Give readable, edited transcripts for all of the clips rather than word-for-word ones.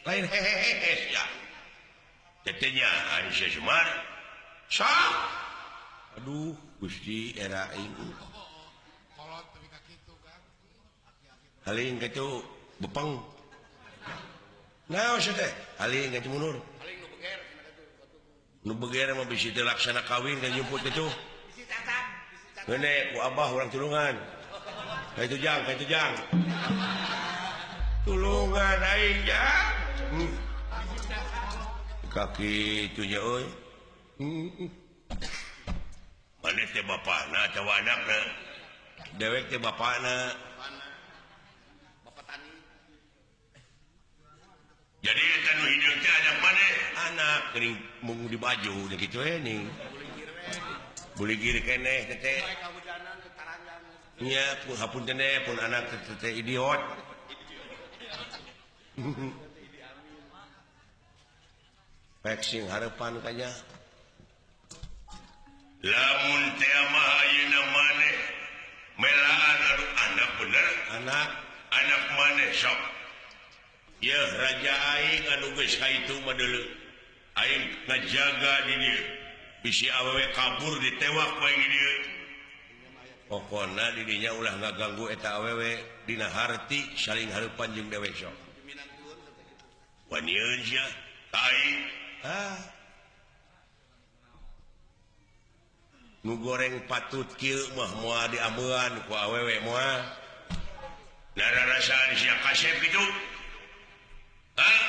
Lain hehehe ya. Tetenya Aisyah Semar. Sah. Aduh, Gusti era aing. Haling kitu bepeng. Naon sia teh? Haling kitu mundur. Haling nu beger. Nu beger mah bisi teu laksana kawin ka jemput kitu. Bisi tatap, bisi tatap. Ngeune ku abah urang tulungan. Ka itu jang, ka itu jang. Tulungan aing jang. Kaki itunya euy. Maneh teh bapana atawa anakna? Dewek teh bapana. Bapak tani. Jadi eta nu hideung teh anak maneh? Anak geuning mung di baju da kitu we ning. Buligir keneh teh. Nya hapunten pun anak teh idiot. Pek sing harepan kanya. Lamun teh mah ayeuna maneh melaan anu anak bener, anak anak maneh sok. Yeuh raja aing anu geus kaitu mah deuleu. Aing ngajaga di dieu. Bisi awewe kabur ditewak ku aing di dieu. Pokona di dinya ulah ngaganggu eta awewe dina harti saling hareupan jeung dewek sok. Wanieun sia aing. Ah. Nu goreng patut kieu mah moal diameuan ku awewe moal. Nararasaan sia kasep kitu. Hah?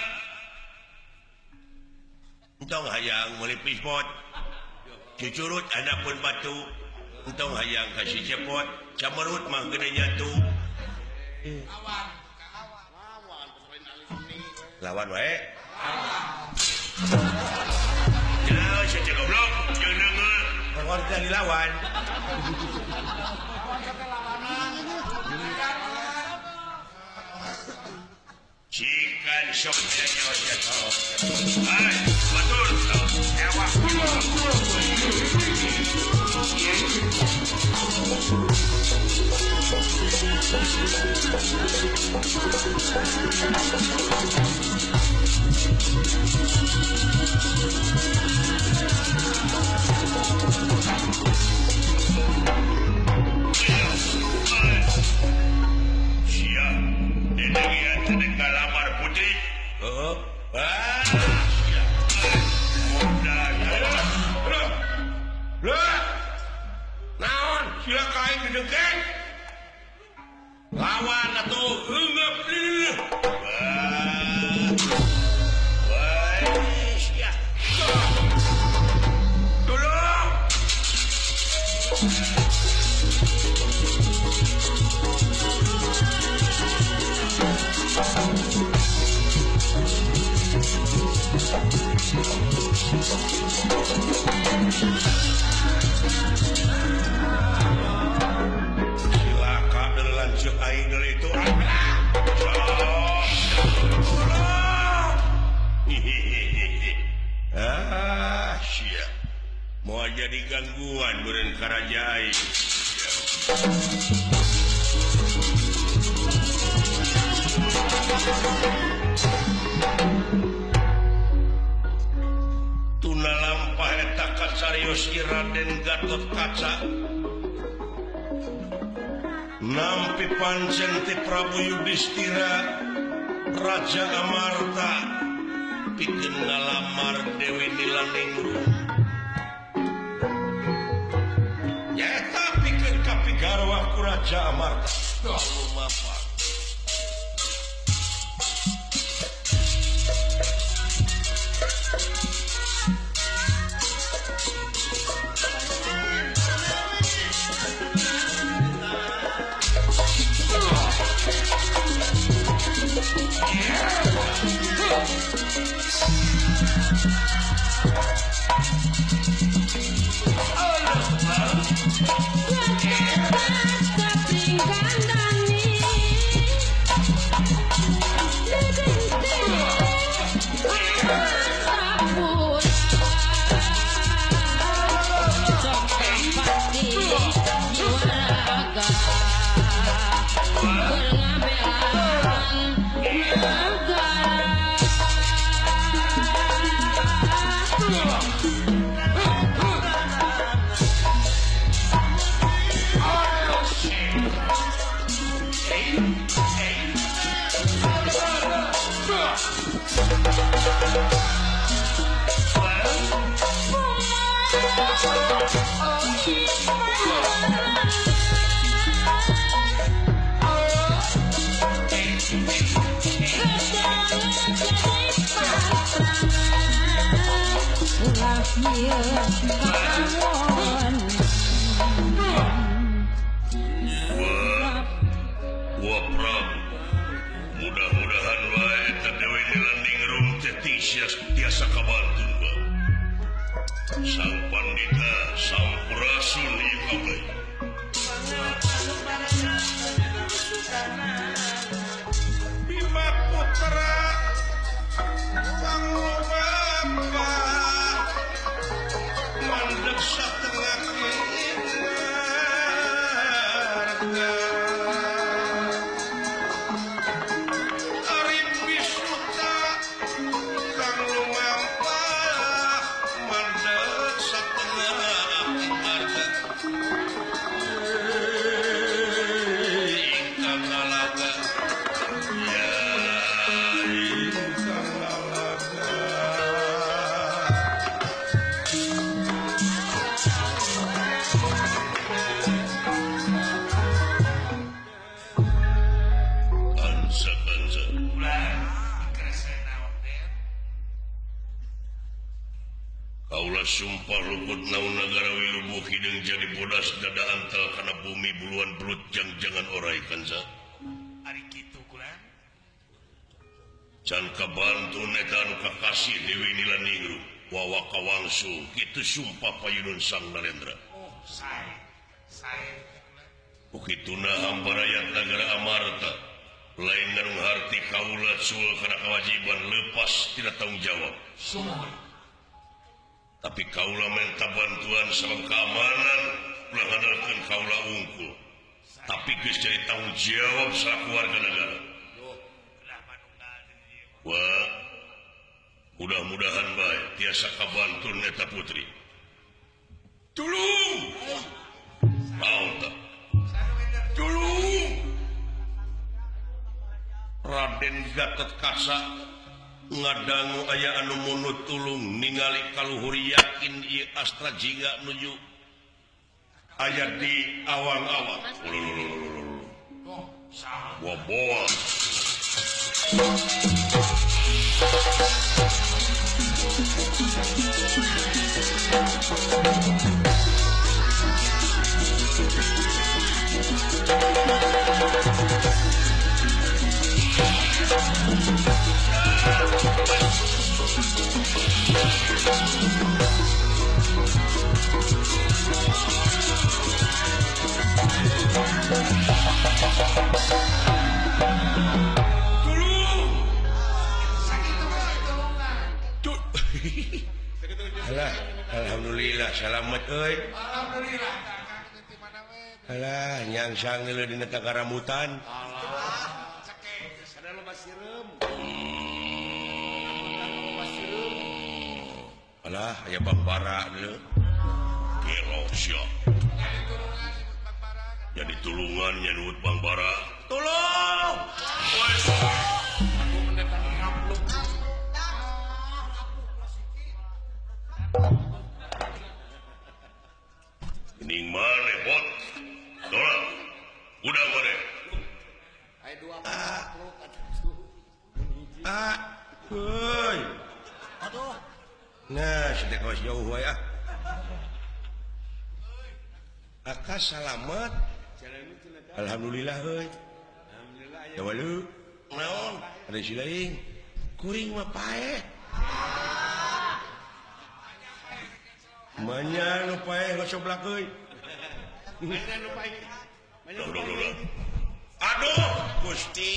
Entong hayang meuli pispot. Cucurut handapun batu. Entong hayang ka si cepot, camerut mah gede nyatu. Lawan, lawan wae. Ya, sia goblok, jeung deungeun. Lawan teh dilawan. Cikan sok nya sia sok. Hai, batur. Ewa. Sia, dedengian teh ngalamar putri. Heeh. Ah, sia. Modal. Lah. Naon? Sila ka aing didengkeng? Lawan atuh eungeup deui. Wah. Sia. Tolong. Cilaka deui lanceuk aing deui itu. Ah, sia. Moal jadi gangguan beureun ka raja aing. Tuna lampah eta kasarios ki Raden Gatot Kaca. Nampi pancen ti Prabu Yudhistira Raja Amarta pikeun ngalamar Dewi Nilaningrum. Nyaeta pikeun kapigarwa ku Raja Amarta. Lumapa. Berngabelan Wah Prabu, mudah-mudahan wae eta Dewi Nilaningrum teh tiasa kabantu bae. Sang Pandita sampurasun ieu kabeh. Bima Putra Kang Bapa mandek satengah marga Arif Bisuta Kang lumampah mandek satengah marga ingkang ngalaga ya ingkang ngalaga. Ansa ansa. Kaula sumpah luput naun nagara wilubuh hideung jadi bodas dada antal kana bumi buluan belut jang-jangan orai kansa. Ari kitu kulan. Can kabantu neta anu kakasih Dewi Nilaningrum wawa kawangsu kitu sumpah payunun Sang Narendra. Oh, sae. Sae. Ukituna hambarayat nagara Amarta lain ngarung harti kaula sul kana kewajiban lepas tidak tanggung jawab. Sumur. Tapi kaula minta bantuan sabab keamanan ulah ngandalkeun kaula unggul. Tapi geus jadi tanggung jawab selaku warga negara. Wah, mudah-mudahan bae tiasa kabantun eta putri. Tulung! Naon tah? Tulung! Raden Gatotkaca ngadangu aya anu munut tulung ningali kaluhur yakin ieu Astra Jingga nuju aya di awang-awang. Boboa. Tulung! Alah, alhamdulillah salamet euy. Alhamdulillah. Alah, nyangsang deuleu dina karamutan. Alah, cekek sada loba sireum. Alah, aya Bang Bara deuleu. Gelo sia. Jadi tulungan nyebut Bang Bara. Tolong! Gening mana bot? Tolong. Udah mana? Ah, hei. Aduh. Nah, sudah kawas jauh wae ah. Akas salamet. Alhamdulillah heuy. Alhamdulillah Ya walu. Naon? Ada si lain. Kuring mah paeh. Manya nu paeh ngocoblak euy. Manya nu paeh. Aduh, Gusti.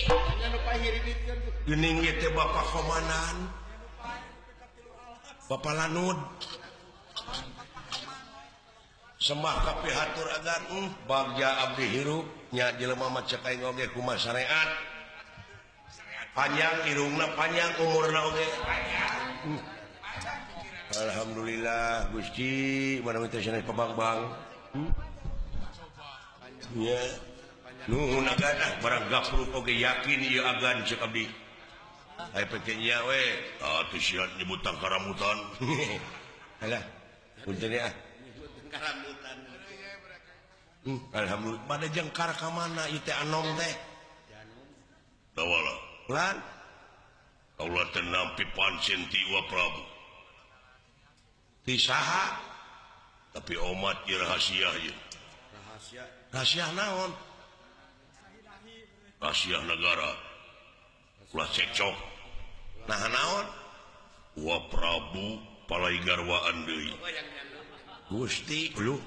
Manya nu paeh hiriditkeun. Geuning ieu teh Bapak Komandan. Bapak Lanud. Sembah kapihatur agan bagja abdi hirup nya jelema mah cek aing oge kumaha sareat. Panjang irungna panjang umurna oge. Alhamdulillah Gusti mana teh sanes pabangbang. Nya nuhun agan ah barang gapruk oge yakin ieu agan cek abdi. Ai pekenya we atuh sia nyebut tangkaramutan. Halah punten ya. Karamutan. Alhamdulillah pada jengkar ka mana ieu teh anom teh? Dawala. Lan kaula teh nampi pancen ti Wa Prabu. Ti saha? Tapi omat ieu rahasia ieu. Rahasia. Rahasia naon? Rahasia negara. Ulah cekcok. Nah naon? Wa Prabu palai garwaan deui. Gusti lu.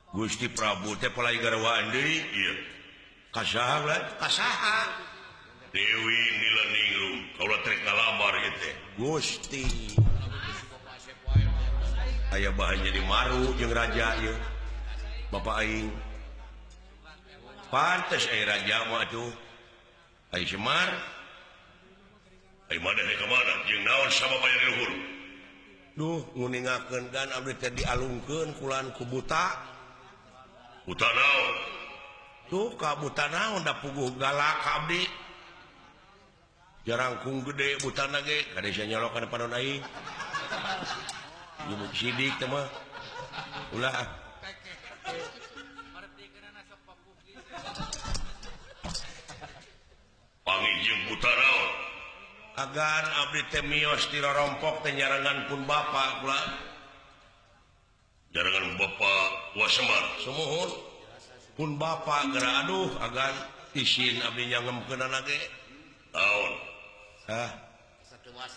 Gusti Prabu teh palai garwaan deui ieu. Ka saha lah? Ka saha? Dewi Nilaningrum kaula trek ngalamar ieu teh. Gusti. Aya bahan jadi maru jeung raja ieu. Bapak aing. Pantes aya raja mah atuh. Ai Semar. Ai maneh ka mana jeung naon sabab aya di luhur? Duh, nguningakeun dan abdi teh dialungkeun kulan ku buta. Buta naon? Tuh ka buta naon da puguh galak ka abdi. Jarangkung gede butana ge kade sia nyolok kana panon aing. Nyebut sidik teh mah. Ulah. Panggih jeung buta naon? Agan abdi teh mios ti rorompok teh nyarangan pun bapa kula. Nyarangan bapa Wa Semar. Sumuhun. Pun bapa geura aduh agan isin abdi nyangemkeunana ge. Naon? Hah?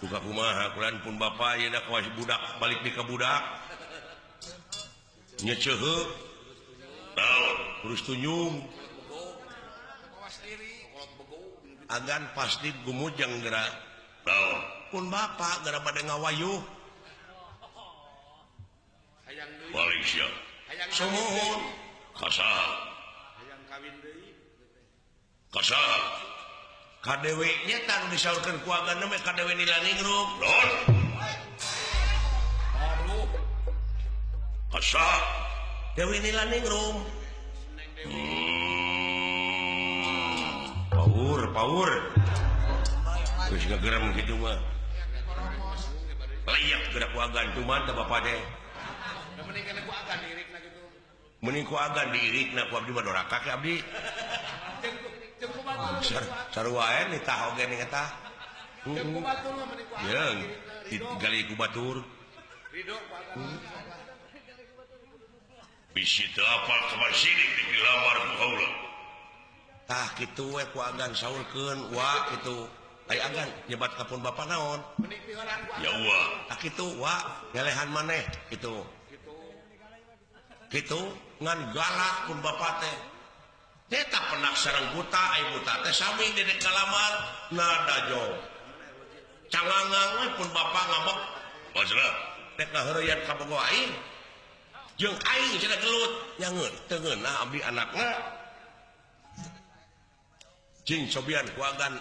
Duka kumaha kulan pun bapa ayeuna kawas budak balik di ka budak. Nyeceuheuk. Naon? Terus tunyung. Agan pasti gumujeng geura. Naon? Pun bapa geura bade ngawayuh. Paling siap. Sumuhun. Ka saha? Hayang kawin deui. Ka saha? Ka Dewi nya tah disaurkeun ku agan mah ka Dewi Nilaningrum. Naon? Aduh. Ka saha? Dewi Nilaningrum. Paur, paur. Geus ngagerem kitu mah. Layak geura ku agan cuman teh bapa teh. Mending kana ku agan diirikna kitu. Mending ku agan diirikna ku abdi mah doraka ke abdi. Sarua ae nitah oge ning eta. Jeung ku batur mah mending ku agan. Jeung digali ku batur. Ridho ku agan. Bisi teu apal kabar sidik dilamar ku kaula. Tah kitu we ku agan saurkeun wa kitu. Ai agan nyebat ka pun bapa naon? Ya wa. Tah kitu wa ngelehan maneh kitu. Kitu ngan galak pun bapa teh. Eta penak sareng buta ai buta teh sami dedek kalamar nada jo. Cangangang we pun bapa ngambek. Maksudna rek ngaheureuyat ka bogo aing. Jeung aing cenah gelut nyangeun teu ngeunah abdi anakna. Cing cobian ku agan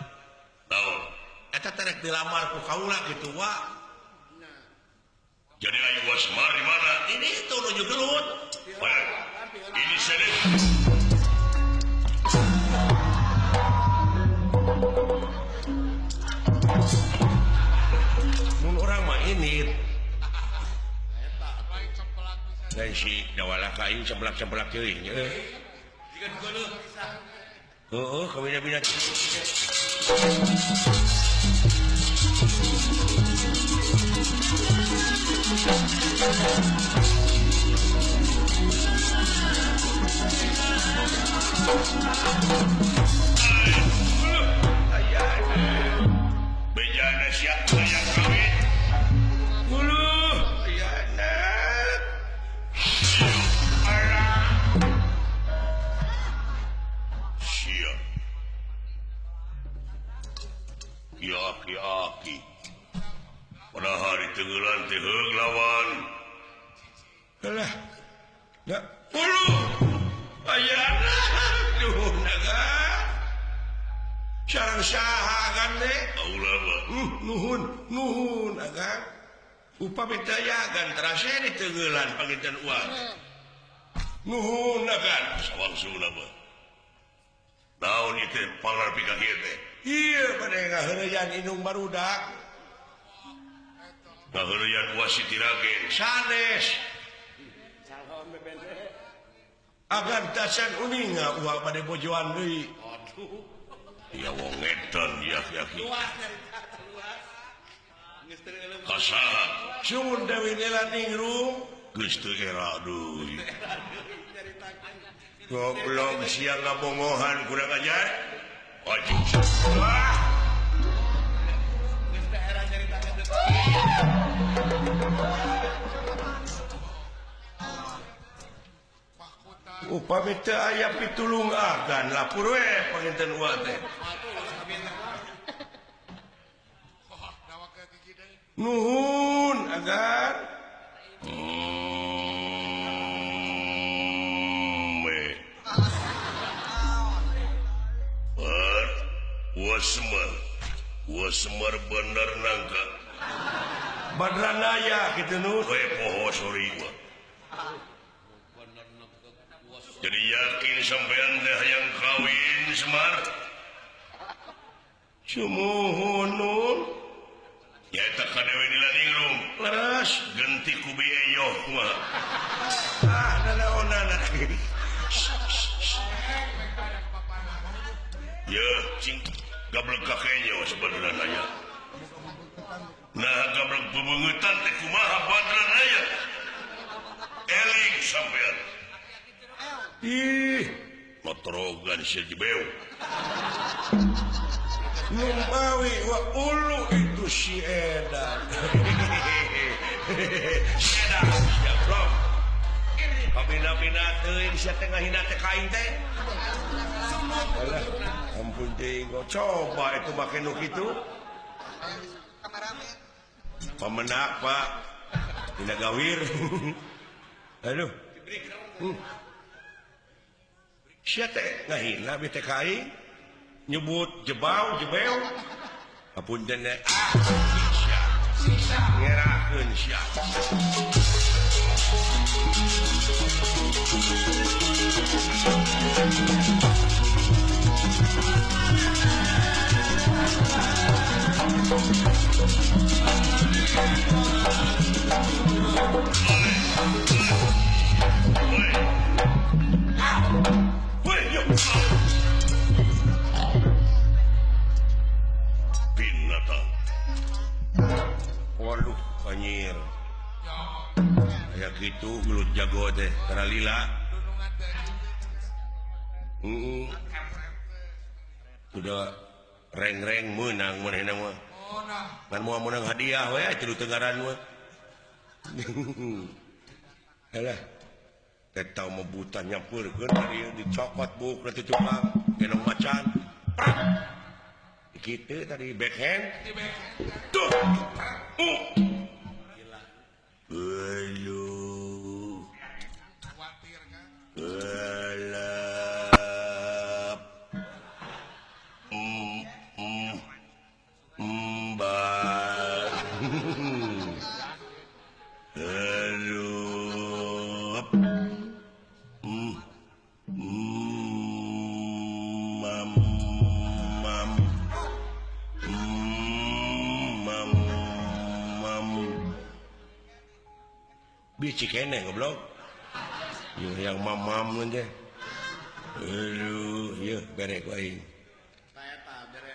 naon? Eta teh rek dilamar ku kaula kitu wa. Jadi aing wa Semar di mana? Ini itu nuju gelut. Ini sedih. Mun urang mah ini. Dan si dawala ka aing cemplak-cemplak teuing. Heeh, kabina-bina. Bejana siap hayang kawin. Uluh, ayana. Alah. Siap. Ki aki-aki. Pada hari tenggelan teh heug lawan. Alah. Da. Uluh. Ayana. Duh naga. Sareng saha agan teh? Ulah mah. Nuhun, nuhun agan. Upami teu aya agan terase ditenggelan panginten uang. Nuhun agan sawangsulna mah. Naon ieu panglar pika kieu teh? Ieu bade ngaheureuyan indung barudak. Ngaheureuyan Wasiti Ragen sanes. Agan tacan uninga uang bade bojoan deui. Aduh. Ya wong edan ya yaki. Kasaha? Sumun Dewi Nila Ningrum geus teu era deui. Goblok sia ngabongohan kurang ajar. Wajib. Wah. Geus teu era nyaritakeun deui. Upami teu aya pitulung agan lapur we panginten uwa teh. Nuhun agan. Semar bener nangka. Badranaya kitu nu. We poho sorry gua. Jadi yakin sampean teh hayang kawin Semar? Sumuhun nun. Nyaeta ka Dewi Nila Ningrum. Leres genti ku bieyoh kumaha. Ah, nanaonana. Yeuh, cing gablek ka kenyo sebenarnya aya. Nah, gablek bebeungetan teh kumaha badran aya. Eling sampean. Ih, motrogan sia jebeu. Numawi wa ulu itu si edan. Si edan sia blok. Kabina-bina teuing sia teh ngahina teh ka aing teh. Alah, ampun teuing coba itu make nu kitu. Pamenak, Pak. Dina gawir. Aduh. Sia teh ngahina bi teh ka aing. Nyebut jebau jebeu. Apunten teh. Ah, sia. Ngerakeun sia. Binatang. Waduh, anjir. Kayak gitu gelut jago teh, tara lila. Udah reng-reng menang manehna mah. Ngan moal menang hadiah we tilu tenggaran mah. Alah. Teh tau mebutan nyampeurkeun tadi dicokot buuk teh tukang gendong macan. Kitu tadi backhand. Tuh. Gila. Aduh. Khawatir kan? Elap. Mbak. Aduh. Mam mam. Mam mam. Biji keneh goblok. Yeuh yang mamam teh. Aduh, yeuh bere ku aing. Eta bere.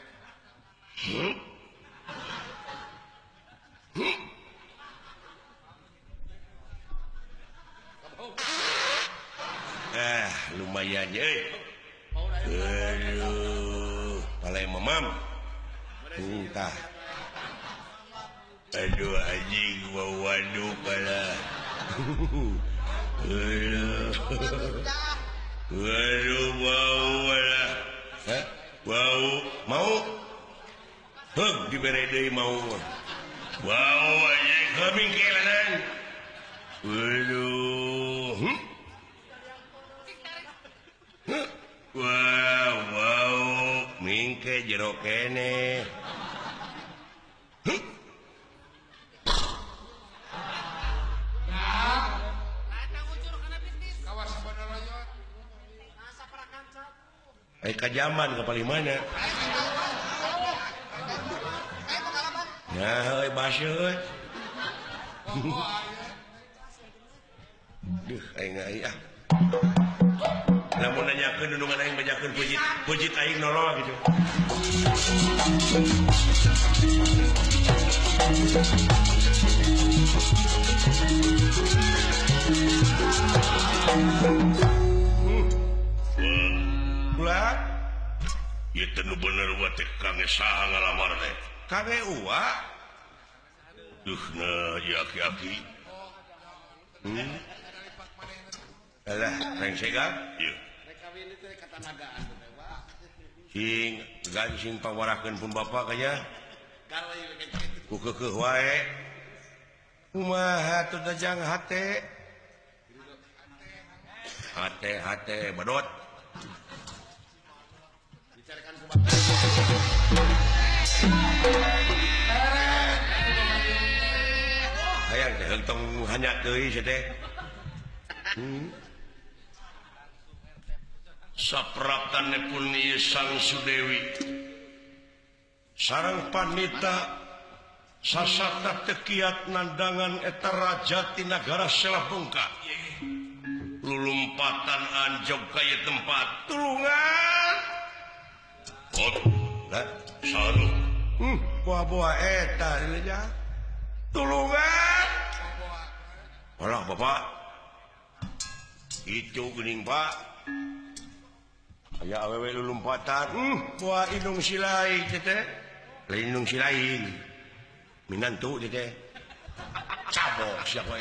Ah, lumayan euy. Aduh, palai mamam. Entah. Aduh anjing bau waduk lah. Aduh. Aduh bau lah. Hah? Bau mau? Heug dibere deui mau. Bau anjing heuh mingkelanang. Aduh. Wow, bau mingke jero keneh. Ai kajaman ka paling mana? Nah, euy baseuh euy. Duh, aing ah. Lamun nanyakeun nundungan aing bajakeun pujit, pujit aing nolol gitu. Ulah, ieu teh nu bener wa teh kange saha ngalamar teh? Kange uwa. Duh, nah ieu aki-aki. Alah, rengsegan? Ieu. Sing gancing pangwarahkeun pun bapak kaya. Ku keukeuh wae. Kumaha teu dajang hate? Hate hate badot. Hayang teh tong hanya deui sia teh. Sapraptane pun ieu Sang Sudewi sareng panita sasata tekiat nandangan eta raja ti nagara Selabungka. Lulumpatan anjog ka ieu tempat. Tulungan. Oh, lah, salu. Boa-boa eta ieu. Tulungan. Alah, Bapak. Itu geuning, Pak. Aya awewe lulumpatan. Boa indung silai teh teh. Lain indung silain. Minantu teh teh. Cabok sia koe.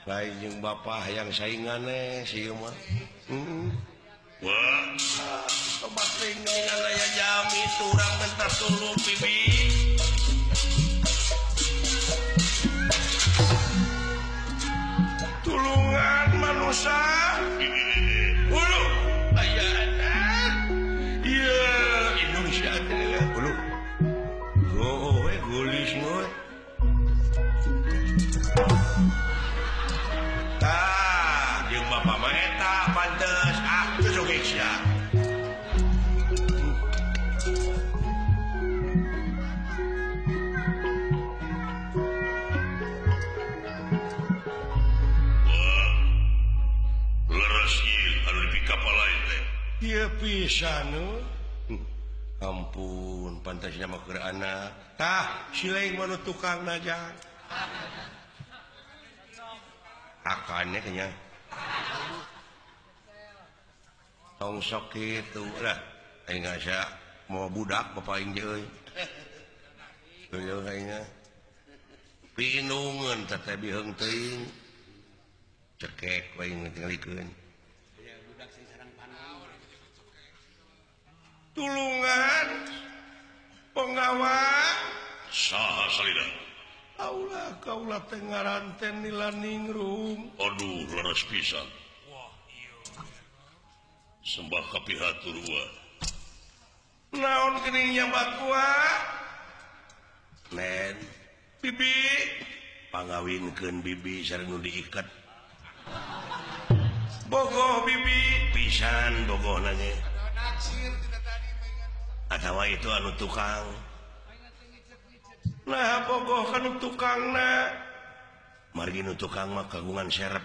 Lain jeung bapa hayang saingan eh sieu mah. Wah, tobat teuing geuningan aya jami turang bentar tulung bibi. Tulungan manusia. Ulu, aya anak. Ieu Indonesia teh ulu. Oh, we gulis we. Tah, jeung bapa mah eta pantes ah teu joge sia. Ieu pisan ampun pantasna mah keur anak. Tah silaing mah nu tukang najang. Akannya kayaknya. Tong sok kitu lah. Aing asa mau budak bapak aing ge euy. Heueuh aing. Piinungeun teh teh biheung teuing. Cekek we aing tingalikeun. Tulungan penggawa saha salida. Aulah kaula teh ngaranten nilaningrum. Aduh leres pisan. Wah ieu. Sembah kapihatur wa. Naon geuning nyambat kuah? Nen bibi pangawinkeun bibi sareng nu diiket. Bogoh bibi pisan bogohna ge. Atawa itu anu tukang. Nah bogoh kanu tukangna. Margi nu tukang mah kagungan serep.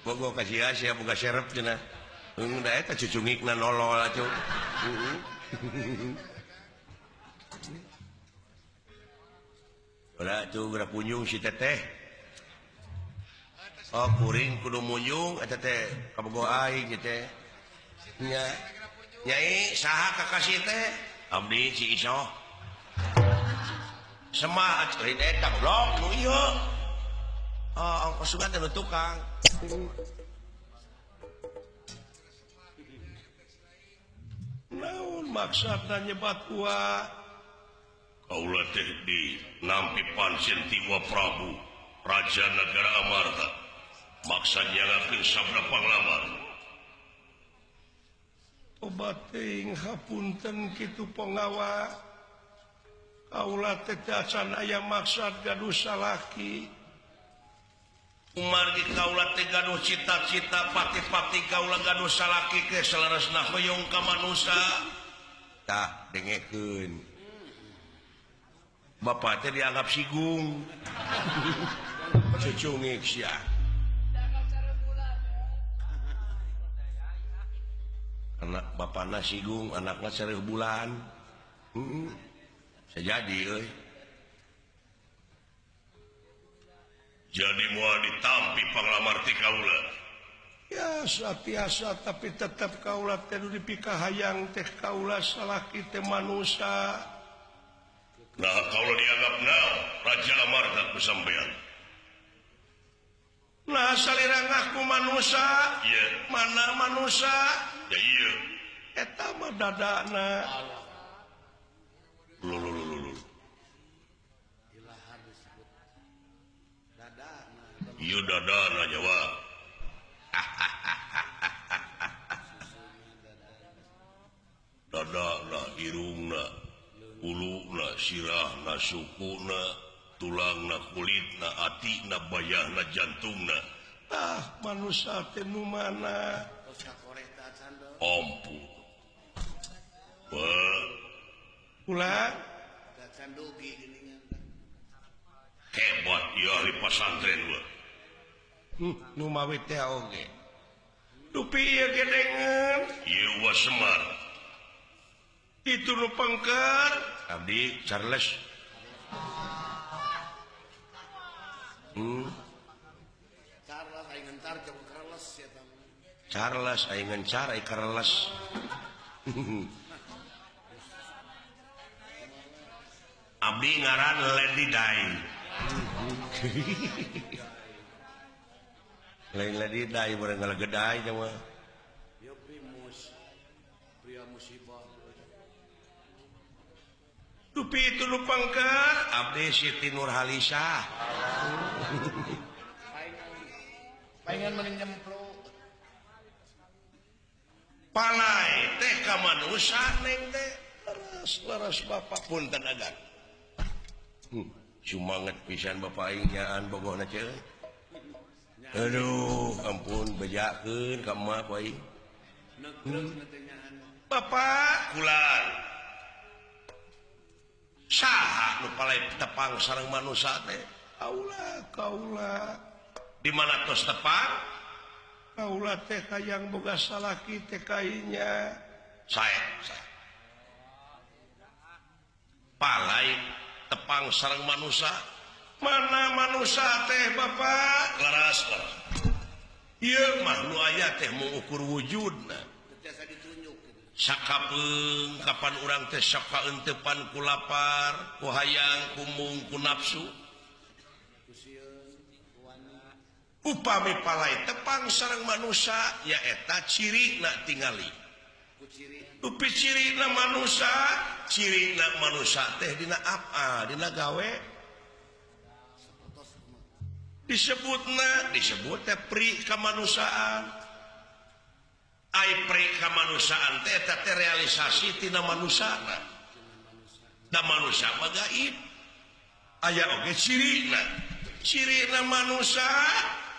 Bogoh ka sia sia boga serep cenah. Heung da eta cucungikna nolol atuh. Ulah atuh geura punjung si teteh. Oh kuring kudu munjung eta teh kabogoh aing teh. Nya nyai saha kakasih teh? Abdi si Isoh. Semah lain eta goblok nu ieu. Oh ongkos sugan teh nu tukang. Naon maksudna nyebat kuah? Kaula teh di nampi pancen ti Wa Prabu Raja Nagara Amarta. Maksa nyangakeun sabda panglamar. Obat teuing hapunten kitu panggawa. Kaula teh acan aya maksud gaduh salaki. Kumargi kaula teh gaduh cita-cita pati-pati kaula gaduh salaki ke saleresna hoyong ka manusa. Tah dengekeun. Bapak teh dianggap sigung. Cucungik sia. Anak bapana sigung, anakna sareuh bulan. Bisa jadi euy. Jadi moal ditampi panglamar ti kaula. Ya satiasa tapi tetap kaula teh nu dipikahayang teh kaula salaki teh manusa. Nah kaula dianggap naon Raja Amarta ku sampean. Nah salira ngaku manusa. Ieu mana manusa? Ya ieu. Eta mah dadana. Lho. Ieu dadana jawab. Dadana, irungna, uluna, sirahna, sukuna, tulangna, kulitna, atina, bayahna, jantungna. Tah manusa teh nu mana? Ampun. Ulah hebat ieu ahli pasantren we. Nu mawi teh oge. Dupi ieu gedengeun. Ieu wa Semar. Itu nu pengker. Abdi Charles. Charles aing ngencar jeung Carles ya tah. Charles aing ngencar ai Carles. Abdi ngaran Lady Di. Lain Lady Di bareng ngalegedai mah. Ieu primus. Pria musibah. Dupi itu nu pengker. Abdi Siti Nurhalisah. Paingan mending nyemplung. Palai teh ka manusa neng teh. Leres bapak punten agan. Sumanget pisan bapak aing nyaan bogohna ceu. Aduh, ampun bejakeun ka emak ku aing. Bapak kulan. Saha nu palai tepang sareng manusa teh? Kaula, kaula. Di mana tos tepang? Kaula teh hayang boga salaki teh kainya. Sae, sae. Palai tepang sareng manusa. Mana manusa teh bapak? Leres, leres. Ieu mah nu aya teh mengukur wujudna. Sakapeung kapan urang teh sok kaentepan ku lapar, ku hayang, ku mung, ku nafsu. Upami palai tepang sareng manusa nyaeta cirina tingali. Dupi cirina manusa, cirina manusa teh dina apa, dina gawe. Disebutna, disebut teh pri kemanusiaan. Ai pri kemanusiaan teh eta teh realisasi tina manusana. Da manusa mah gaib. Aya oge cirina. Cirina manusa,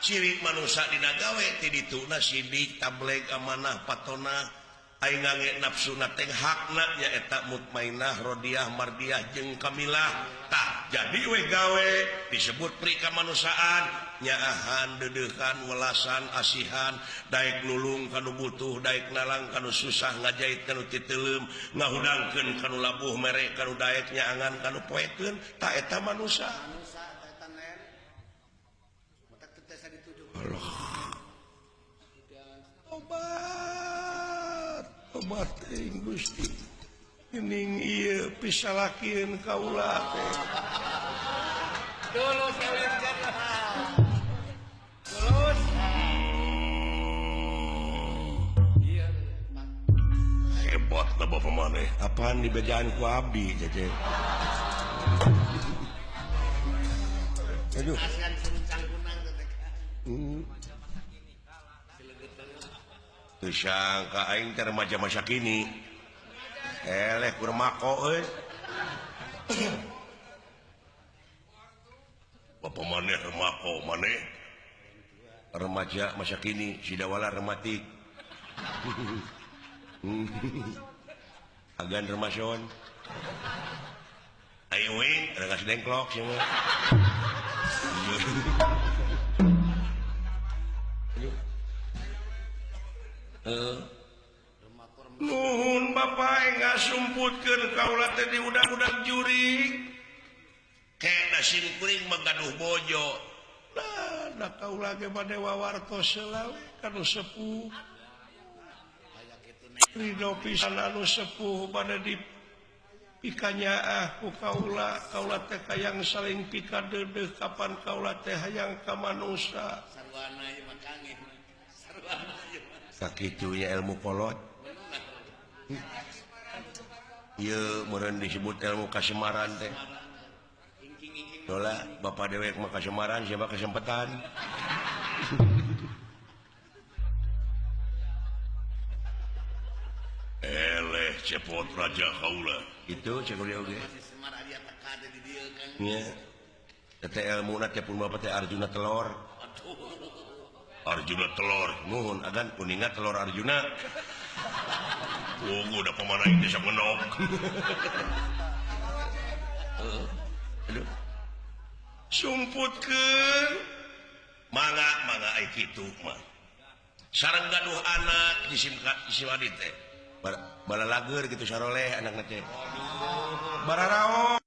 ciri manusa dina gawe ti dituna sidik, tableg, amanah, patona. Ai ngange nafsuna teh hakna nyaeta mutmainah, rodiah, mardiah jeung kamilah. Tah jadi we gawe disebut pri kemanusiaan, nyaahan, deudeuhan, welasan, asihan, daek nulung kanu butuh, daek nalang kanu susah, ngajait kanu titeuleum, ngahudangkeun kanu labuh, mere kanu daek, nyaangan kanu poekeun, tah eta manusa. Allah. Obat, obat teuing Gusti. Ining ieu pisalakieun kaula teh. Tulus kawinkeun. Tulus. Iya. Hebat da bapak maneh. Apaan dibejaan ku abdi cece. Aduh. Teu sangka aing teh remaja masa kini. Eleh kur mako euy. Bapak maneh remako maneh. Remaja masa kini sidawala rematik. Agan remason. Ayo wing, rengas dengklok semua. Nuhun bapak ngasumputkeun kaula teh di udag-udag jurig. Kena sim kuring mah gaduh bojo. Nah, da kaula ge bade wawartos heula we ka nu sepuh. Ridho pisan anu sepuh bade di pikanyaah ku kaula, kaula teh hayang saling pikadeudeuh kapan kaula teh hayang ka manusa. Sarwana ieu mah kangen. Sarwana ieu mah. Sakitunya ilmu kolot. Ieu meureun disebut ilmu kasemaran teh. Dola bapak dewek mah kasemaran siapa kesempetan. Eleh cepot raja kaula. Itu cek dia oge. Nya. Teh ilmuna teh pun bapak teh Arjuna telor. Arjuna telor, nuhun agan kuninga telor Arjuna. Oh, udah pemana ini sama ngenok. Aduh. Sumputkeun mangga mangga ai kitu mah. Sareng gaduh anak di sim adi teh. Balalageur kitu saroleh anakna teh. Bararaos.